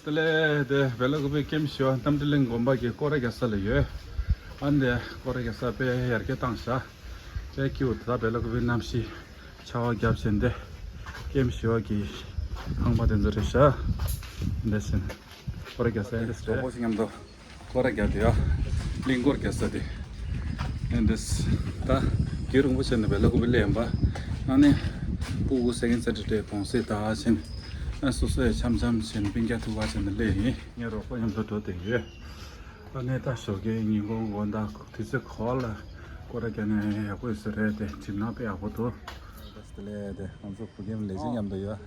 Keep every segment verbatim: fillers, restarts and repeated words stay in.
དེ་ལས་དེ་སྦེ་ལ་ཀུ་པེ་ཀེམ་ཞོ་རྣམ་འདྲེན་གླིང་དགོན་པ་གི་སྐོར་ར་རྒྱག་ས་ལ་ཡོད། ཨ་ནི་དེ་སྐོར་ར་རྒྱག་ས་དཔེ་ཡར་རྒྱས་བཏང་ཤག་དཔེ་སྐྱིད་པོ། ད་སྦེ་ལ་ཀུ་པེ་གནམ་གཤིས་ཆར་པ་བརྒྱབ་བྱས་ཏེ་ཀེམ་ཞོ་གི་ཁང་པ་དེ་ཚོ་རེད་ཤག་འདི་བཞིན་སྐོར་ར་རྒྱག་ས་ཡིན། འདི་རེད། གྲོགས་པོ་ཞིག་མཉམ་དུ་སྐོར་ར་རྒྱག་དེ་ཡ། གླིང་སྐོར་རྒྱག་ས་དེ། ཨེ་འདི་ད་རྒྱུན་རིང་པོ་བྱས་ནས་སྦེ་ལ་ཀུ་པེ་སླེབས་ཡིན་པ། ཨ་ནི་ཕྲུ་གུ་སེ་ཀེན་སེ་ཊར་ཌེ་གུང་སེང་དག་བྱས་ནས། ཨ་སོ་སོ་ཡང་འཆམ་འཆམ་བྱས་ནས་སྤུན་ཀྱག་ཐུག་ག་བྱས་ནས་སླེབས་ཡིན། ངའི་རོགས་པ་མཉམ་དུ་འགྲོ་བསྡད་ཡོད། ཨ་ནི་ད་ཞོགས་ཀའི་ཉིན་གུང་དགོང་དག་དུས་ཚོད་གང་ལ་སྐོར་ར་རྒྱག་ན་ཡག་པོ་ཡོད་ས་རེད། དེ་གྲིབ་ནག་དཔེ་ཡག་པོ་འདུག་དེ་ལས་དེ་ང་ཚོ་བོད་ཁྱིམ་ལས་བྱེད་མཉམ་དུ་ཡོད།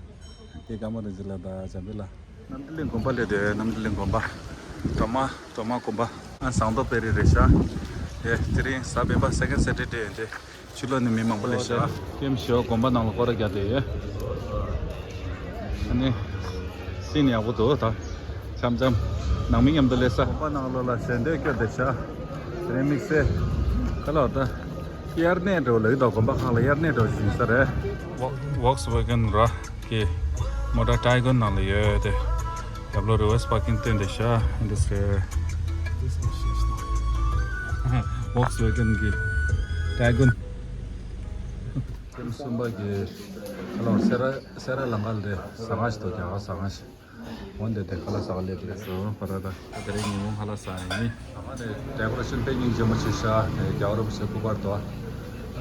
དེ་ཀརྨ་རིན་ཆེན་ལགས་དང་འཇམ་དཔལ་ལགས། རྣམ་འདྲེན་གླིང་དགོན་པ་སླེབས་དེ། རྣམ་འདྲེན་གླིང་དགོན་པ། སྒྲོལ་མ་སྒྲོལ་མ་དགོན་པ། ཨ་ཟངས་མདོག་དཔལ་རི་རེད་ཤག་དེ་དེ་རིང་གཟའ་སྤེན་པ་སེ་ཀེན་སེ་ཊར་ཌེ་ཡིན་ཏེ། ཕྱི་ལོགས་ནས་མི་མང་པོ་སླེབས་ཤག་ཀེམ་ཞོ་དགོན་པ་ནང་ལ་སྐོར་ར་རྒྱག་དེ་ཡོད། ཨ་ནི་སིན་ཡག་པོ་འདུག་ད་འཆམ་འཆམ་ནང་མི་མཉམ་དུ་སླེབས་ས། དགོན་པ་ནང་ལོགས་ལ་ཞལ་འདོན་སྐྱོར་བསྡད་ཤག་དེ་རིང་དམིགས་བསལ་ཁ་ལག་ད། དབྱར་གནས་འདྲ་བོ་ལབ་ཀྱི་འདུག་དགོན་པ་ཁག་ལ་དབྱར་གནས་འདྲ་བོ་ཞིག་ཡིན་ས་རེད། Volkswagen ར་གི་མོ་ཊ་Tiguan ནང་ལ་ཡོད་དེ། རྒྱབ་ལོགས་རི་ཝར་སི་པར་ཀིང་བཏོན་བསྡད་ཤག་འདི་སེ། Volkswagen གི་Tiguan། ཀེམ་གསུམ་པ་གི་ཁ་ལག་སེ་ར་སེ་ར་ལང་ཀ་ལ་རེད། ཟ་ཁང་ཞིག་འདུག་རྒྱ་གར་ཟ་ཁང་ཞིག་འོན་ཏེ་དེ་ཁ་ལག་ཟ་ག་སླེབས་རེད་སོ། ཧོ་ར་ར། དེ་རིང་ཉིན་གུང་ཁ་ལག་ཟ་ཡིན། ཨ་ནི་ཌེ་ཀོ་རེ་ཤན་དཔེ་སྙིང་རྗེ་མོ་བྱས་ཤག་དེ་རྒྱལ་བ་རིན་པོ་ཆེ་སྐུ་པར་དོ། ཨ་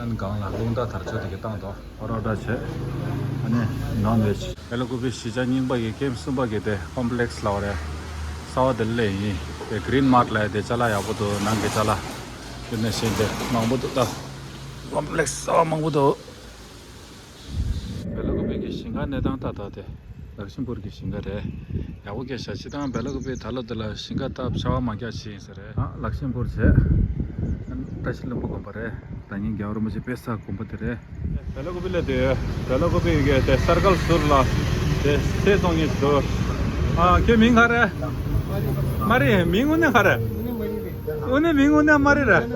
ནི་སྒང་ལ་རླུང་རྟ་དར་ལྕོག་དེ་ག་བཏང་དོ། ཧོ་ར་ར་བྱས། ཨ་ནི་ནོན་ཝེཇ། སྦེ་ལ་ཀུ་པེ་གཞིས་ཆགས་རྙིང་པ་གི་ཀེམ་གསུམ་པ་གི་དེ་ཀོམ་པི་ལེགས་ལབ་པ་རེད། གསར་པ་དེ་སླེབས་ཡིན། དེ་གི་རིན་མཱརཊ་ལབ་ཡ་དེ་ཅ་ལག་ཡག་པོ་འདུག་ནང་གི་ཅ་ལག་དེ་ནས་གཞན་དེ་མང་པོ་འདུག་ད་ཀོམ་པི་ལེགས་གསར་པ་མང་པོ་འདུག་སྦེ་ལ་ཀུ་པེ་གི་ཞིང་ཁ་གནས་སྟངས་ཏག་ཏག་དེ། ལག་ཤིང་ཕུར་གྱི་ཞིང་ཁ་རེད། ཡག་པོ་སྐྱེས་ཤག་སྤྱིར་བཏང་སྦེ་ལ་ཀུ་པེ་ད་ལོ་འདི་ལ་ཞིང་ཁ་བཏབ་ཆར་པ་མ་རྒྱག་ཅིག་ཡིན་ས་རེད། ཨ་ལག་ཤིང་ཕུར་བྱས། བཀྲ་ཤིས་ལྷུན་པོ་དགོན་པ་རེད། ད་ཉིན་རྒྱལ་བ་རིན་པོ་ཆེ་དཔེ་ས་དགོན་པ་དེ་རེད། སྦེ་ལ་ཀུ་པེ་ལ་དེ་སྦེ་ལ་ཀུ་པེ་གི་དེ་སར་ཀལ་ཟུར་ལ་དེ་ཚེ་བཙོང་ཉེ་ཞིག་འདུག་ཨ་ཁྱོད་མིང་ག་རེད། མ་རི། མིང་དངོས་གནས་ག་རེད། དངོས་གནས་མིང་དངོས་གནས་མ་རི་རེད།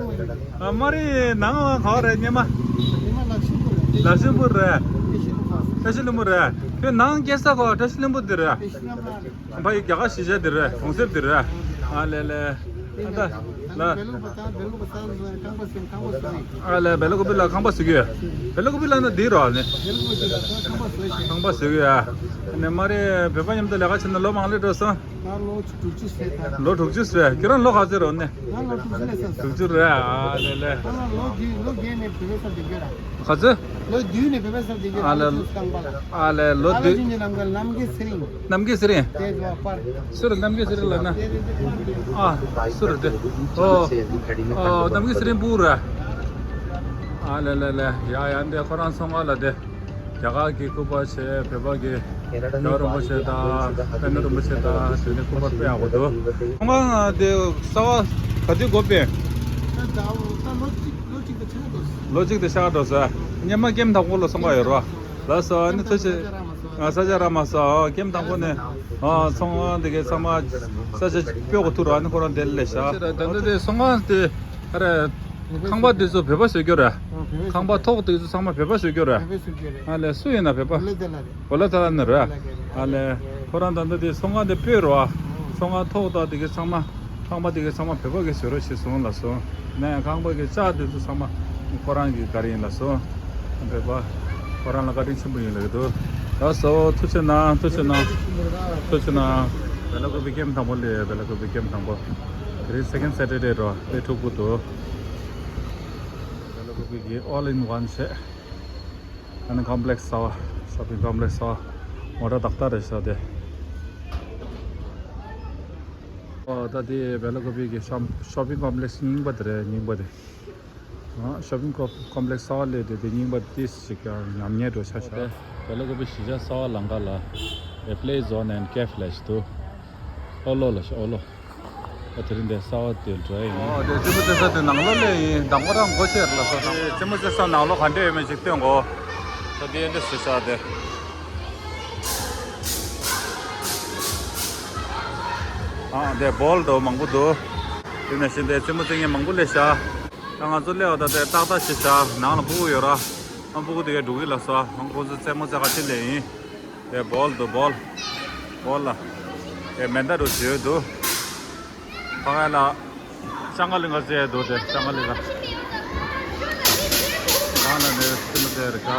ཨ་མ་རི་ནང་ག་བ་རེད་སྔོན་མ། ལག་ཤིང་ཕུར་རེད། བཀྲ་ཤིས་ལྷུན་པོ་རེད། ཁྱོད་ནང་སྐྱེས་ས་ག་བ། བཀྲ་ཤིས་ལྷུན་པོ་འདི་རེད། ཕ་ཡུལ་རྒྱ་གར་གཞིས་ཆགས་འདི་རེད། གྲོང་གསེབ་འདི་རེད། ཨ་ལེ་ལེ། ཨ་ད། ལ། ཨ་ལེ་སྦེ་ལ་ཀུ་པེ་ལ་ཁང་པ་ཟེར་གི་ཡོད། སྦེ་ལ་ཀུ་པེ་ལ་ན་འདི་རོ་ནི། ཁང་པ་ཟེར་གི་ཡོད། ནི་མ་རི་བོད་པ་མཉམ་དུ་ལས་ཀ་བྱེད་ན་ལོ་མང་ལས་འགྲོ་སོང་། ང་ལོ་དྲུག་ཅུ་ཟེར་ད། ལོ་དྲུག་ཅུ་ཟེར། ཁྱོད་རང་ལོ་ག་ཚོད་རེད་ནི། ང་ལོ་དྲུག་ཅུ་ལས་ཟེར། དྲུག་ཅུ་རེད། ཨ་ལེ་ལེ། ང་ལོ་བདུན། ལོ་བརྒྱད་ནས་བོད་པའི་སར་བསྡད་ཡོད་ར། ག་ཚོད། ལོ་བདུན་ནས་བོད་པའི་སར་བསྡད་ཡོད་ར། ཨ་ལེ། རྐང་པ་ལ། ཨ་ལེ་ལོ་ཨ་ལེ་བདུན། ཅི་ནས་ནམ་མཁའ་ནམ་མཁའི་ཚེ་རིང་། ནམ་མཁའི་ཚེ་རིང་། དེ་ཟོ་པར། སུ་རེད་ནམ་མཁའི་ཚེ་རིང་ལབ་ན། ཨ་སུ་རེད་དེ། ཨོ། ཨོ་ནམ་མཁའི་ཚེ་རིང་བུ་ར། ཨ་ལེ་ལེ་ལེ། ཡ་ཡ་འདི་ཁོ་རང་ཚོང་ཁང་ལ་དེ། རྒྱ་གར་གྱི་སྐུ་པར་བྱས། བོད་པ་གི་རྒྱལ་བ་རིན་པོ་ཆེ་དང་པཎ་ཌི་རིན་པོ་ཆེ་དང་དེ་ནས་སྐུ་པར་དཔེ་ཡག་པོ་འདུག་ཁོང་ང་དེ་གསར་པ་ག་དུས་དགོས་པས། ད་ད་ལོ་གཅིག་ལོ་གཅིག་དང་ཕྱེད་ཀ་འགྲོ་སོང་། ལོ་གཅིག་དང་ཕྱེད་ཀ་འགྲོ་སོང་། སྔོན་མ་ཀེམ་དང་པོ་ལ་སོང་བ་ཡོད་རོ། ལགས་སོ། ཨ་ནི་ཐུགས་རྗེ་ཆེ། ཨ་ས་ཆ་རག་མ་སོང་། ཨ་ཀེམ་དང་པོ་ནས་ཨ་ཚོང་ཁང་དེ་གའི་ཚང་མ་ས་ཆ་སྤོ་གི་ཐུག་རོ། ཨ་ནི་ཁོ་རང་དེ་ལས་ཤག་ད་ལྟ་དེ་ཚོང་ཁང་དེ་ཨ་རེ། ཁང་པ་དེ་ཚོ་བོད་པ་བཟོས་ཀྱི་རེད། ཨ་བོད་པ་ཁང་པ་བཟོས་ཀྱི་ཐོག་དེ་ཚོ་ཚང་མ་བོད་པ་བཟོས་ཀྱི་རེད། བོད་པ་བཟོས་ཀྱི་རེད། ཨ་ལས་སུ་ཡིན་ན་བོད་པ། བོ་ལ་ཐ་ལ་ནས་རེད། བོ་ལ་ཐ་ལ་ནས་རེད། ཨ་ལས་ཁོ་རང་ད་ལྟ་དེ་ཚོང་ཁང་དེ་སྤོས་རོ། ཨ་ཚོང་ཁང་ཐོག་དང་དེ་གའི་ཚང་མ། ཁང་པ་དེ་གའི་ཚང་མ་བོད་པ་གིས་བཟོས་རོགས་བྱས་སོང་ལབ་སོང་། ནས་ཁང་པ་གི་ལྕགས་དེ་ཚོ་ཚང་མ་ཁོ་རང་གི་བཀའ་དྲིན་ཡིན་ལབ་སོང་། བོད་པ་ཁོ་རང་ལ་བཀའ་དྲིན་ཆེན་པོ་ཡིན་ལབ་ཀྱི་འདུག་ལགས་སོ། ཐུགས་རྗེ་གནང་། ཐུགས་རྗེ་གནང་། ཐུགས་རྗེ་གནང་། སྦེ་ལ་ཀུ་པེ་ཀེམ་དང་པོ་སླེབས། སྦེ་ལ་ཀུ་པེ་ཀེམ་དང་པོ། དེ་རིང་སེ་ཀེན་སེ་ཊར་ཌེ་རོ། དཔེ་འཁྲུག་པོ་འདུག་སྦེ་ལ་ཀུ་པེ་གི་ཨོལ་ཨིན་ཝན་བྱས། ཨ་ནི་ཀོམ་པི་ལེགས་གསར་པ། ཤོ་པིང་ཀོམ་པི་ལེགས་གསར་པ། མོ་ཊ་ཏག་ཏག་རེད་ཤག་དེ། ཨོ་ད་དེ་སྦེ་ལ་ཀུ་པེ་གི་ཤོ་པིང་ཀོམ་པི་ལེགས་རྙིང་པ་དེ་རེད། རྙིང་པ་དེ། ཨ་ཤོ་པིང་ཀོམ་པི་ལེགས་གསར་པ་སླེབས་དེ། དེ་རྙིང་པ་ཏོག་ཙམ་ཞིག་ཀྱང་ཉམས་ཉེས་འགྲོ་ཆགས་ཤག་སྦེ་ལ་ཀུ་པེ་གཞིས་ཆགས་གསར་པ་ལམ་ཁ་ལ་ཨེ་པི་ལེ་ཛོན་ཨེན་ཌི་ཀེ་ཕེ་ལབ་ཞིག་འདུག་ཨོ་ལོ་ལ་ཤོག་ཨོ་ལོ། ཨ་དེ་རིང་འདི་གསར་པ་དེ་འགྲོ་ཡ་ཡིན། ཨོ་དེ་རྩེད་མོ་རྩེ་ས་དེ་ནང་ལོགས་སླེབས་ཡིན། མདང་དགོང་རང་སྒོ་ཕྱེ་རེད་ལབ་སོང་། རྩེད་མོ་རྩེ་ས་ནང་ལོགས་ག་འདྲ་ཡོད་མེད་ཅིག་སྟོན་གོ། ད་དེ་འདྲ་ཞིག་ཤག་དེ། ཨ་དེ་བོལ་དོ་མང་པོ་འདུག་དེ་ནང་བཞིན་དེ་རྩེད་མོ་རྩེ་མཁན་མང་པོ་སླེབས་ཤག་ད་ང་ཚོ་སླེབས་པ་ད་དེ་ཏག་ཏག་ཞིག་ཤག་ནང་ལ་ཕྲུ་གུ་ཡོད་ར། ཨ་ཕྲུ་གུ་དེ་གས་འགྲོ་གི་ལབ་སོང་། ཨ་ཁོ་ཚོ་རྩེད་མོ་རྩེ་ག་ཅིག་སླེབས་ཡིན། དེ་བོལ་དོ་བོལ། བོལ་ལ། ཨེ་མེ་མདའ་རུ་བྱོས་འདུག་ཕ་ག་ལ། ཤང་ཀ་ལི་ང་ཟེར་འདུག་དེ་ཤང་ཀ་ལི་ང་། གང་ལ་ནས་སི་མ་ཟེར་ག་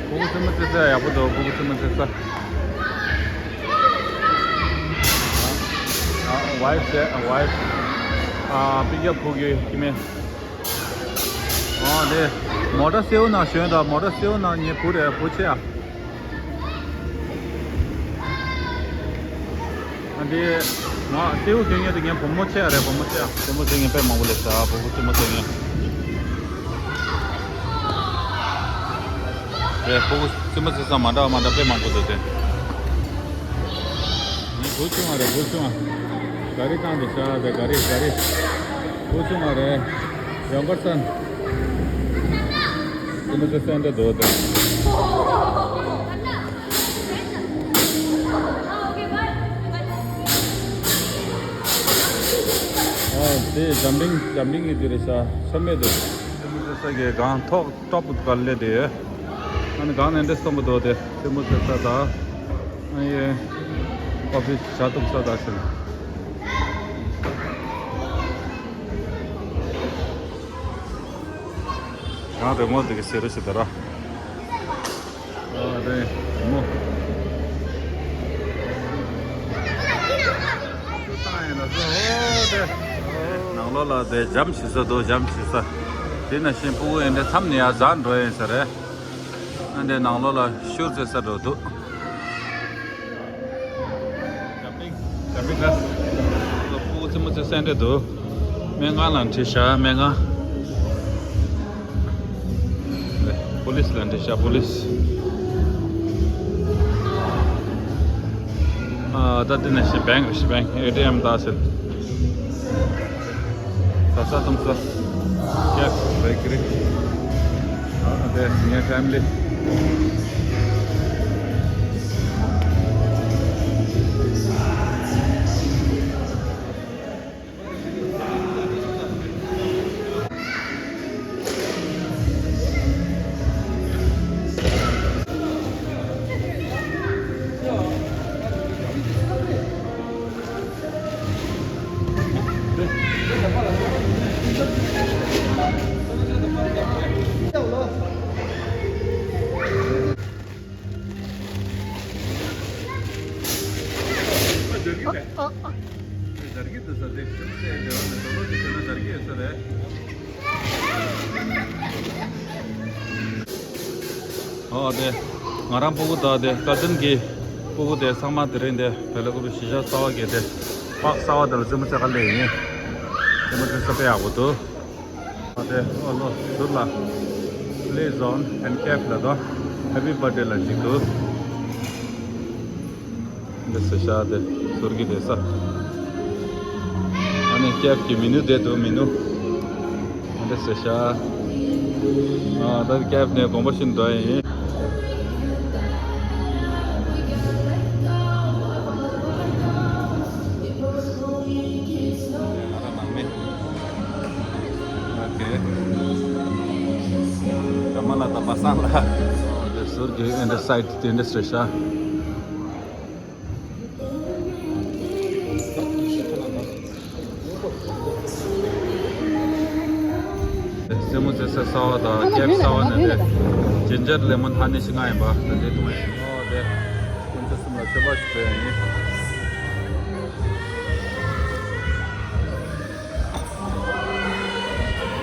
སྤུ་གུ་རྩེད་མོ་རྩེ་ས་ཡག་པོ་འདུག་སྤུ་གུ་རྩེད་མོ་རྩེ་ས། ཨ། ཝའེ་ཕི་ཟེར། ཨ། ཝའེ་ཕི། ཨ། པིག་ཨབ་ཕུག་གི་ཁྱི་མེ། ཨ། དེ་མོ་ཊ་སེའུ་ནང་ཞོན་དང་མོ་ཊ་སེའུ་ནང་ངས་བུ་རེད་བུ་ཆེ་ཨ། ཨ། དེ་ང་སེའུ་ཟེར་མཁན་དེ་ངའི་བུ་མོ་ཆེ་ཨ་རེད། བུ་མོ་ཆེ་ཨ། བུ་མོ་ཆེ་ངས་དཔེ་མང་པོ་ལས་ས་བུ་བུ་རྩེད་མོ་རྩེ་མཁན། དེ་བུ་བུ་རྩེད་མོ་རྩེ་ས་མ་འདྲ་བ་མ་འདྲ་དཔེ་མང་པོ་འདུག་དེ། ངའི་བུ་ཆུང་བ་རེད། བུ་ཆུང་བ། ག་རི་བཏང་དེ་ཤ་དེ་ག་རི་ག་རི། བུ་ཆུང་བ་རེད། ཡོང་གར་སན། དེ་མི་ཚེ་སན་དེ་དོ་དེ། ཨ། དེ་ཇམ་པིང་ཇམ་པིང་གི་དེ་རེད་ཤ་ཤ་མེད་དེ། དེ་མི་ཚེ་ས་གི་གང་ཐོག་ཊོབ་ག་ལེ་དེ། ཨ་ནི་གང་ནས་འདྲེ་སྟོན་པ་དོ་དེ་དེ་མི་ཚེ་ས་ད། ཨ་ཡེ། ཨོ་ཕི་སི་བྱ་ཐུབ་ས་ད་ཟེར། ཡང་རི་མོ་འདི་གི་ཟེར་རོ་ཞིག་ད་ར། ཨ་རེ་རི་མོ། ནང་ལོགས་ལ་དེ་འཇམ་ཞིག་ས་འདུག་འཇམ་ཞིག་ས། དེ་ནང་བཞིན་སྤུ་གུ་ཡིན་དེ་མཚམས་ནས་ཡར་འཛེགས་འགྲོ་ཡིན་ས་རེད། ཨ་འདྲའི་ནང་ལོགས་ལ་ཤུར་རྩེ་ས་འགྲོ་འདུག་ཇམ་པིང་། ཇམ་པིང་ལ། སྤུ་གུ་རྩེད་མོ་རྩེ་ས་འདྲ་འདུག་སྨན་ཁང་ལ་འཁྲིད་བཞག་སྨན་ཁང་། པོ་ལིས་ལ་འཁྲིད་བཞག་པོ་ལིས། ཨ། ད་འདི་ནས་ཤི་བེང་ཤི་བེང་ཨེ་ཊི་ཨེམ་ད་ཟེར། ཟ་ས་འཐུང་ས། ཀེབ་སི་བེ་ཀ་རི། ཨ། དེ་ངའི་ཕེ་མི་ལི། ཨོ་དེ། ང་རང་སྤུ་གུ་དང་དེ་ཀ་ཛིན་གྱི་སྤུ་གུ་དེ་ཚང་མ་དེ་རིང་དེ་བལ་ཀོ་པི་གཞིས་ཆགས་གསར་པ་གི་དེ་པཱག་གསར་པ་དེ་ལ་རྩེད་མོ་རྩེ་ག་སླེབས་ཡིན། རྩེད་མོ་རྩེ་ས་དཔེ་ཡག་པོ་འདུག་ཨོ་དེ་ཨོ་ལོ་ཟུར་ལ་Play Zone and Cafe ལ་དང་Happy Birthday ལ་གཅིག་འདུག་འདི་ཟེར་ཤག་དེ་ཟུར་གྱི་དེ་ས། ཨ་ནི་ཀེབ་ཀྱི་མེ་ནུ་དེ་འདུག་མེ་ནུ། འདི་ཟེར་ཤག་ཨ། ད་ཀེབ་ནས་དགོངས་པ་བཞིན་འགྲོ་ཡིན། ང་རང་ནང་མི། ཨོ་ཁེ། ད་མ་ལ་ད་པ་སངས་ལ། འདི་ཟུར་གྱི་ཨེ་འདི་སའིཌ་དེ་འདི་ཟེར་ཤག་རྩེད་མོ་རྩེ་ས་གསར་པ་དང་ཀེབ་གསར་པ་ནས་དེ་ཇིན་ཇར་ལེ་མོན་ཧ་ནི་ཞིག་ང་ཡིན་པ་དེ་འདྲའི་བཏུང་ཡིན། ཨོ་དེ་ཁོང་ཚོ་གསུམ་ལ་མཆོད་པ་ཞིག་སྤྲད་ཡིན།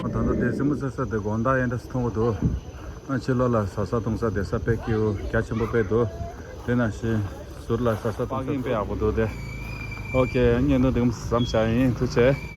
ད་ལྟ་དེ་རྩེད་མོ་རྩེ་ས་དེ་དགོང་དག་ཡིན་འདྲ་སེ་མཐོང་གི་འདུག་ཨ། ཕྱི་ལོགས་ལ་ཟ་ས་འཐུང་ས་བསྡད་ས་དཔེ་སྐྱིད་པོ་རྒྱ་ཆེན་པོ་དཔེ་འདུག་དེ་ནང་བཞིན་ཟུར་ལ་ཟ་ས་འཐུང་ས་པར་ཀིང་དཔེ་ཡག་པོ་འདུག་སྟེ། ཨོ་ཁེ། བརྙན་ཐུང་འདི་གམ་བཟོས་བཞག་ཡིན། ཐུགས་རྗེ་ཆེ།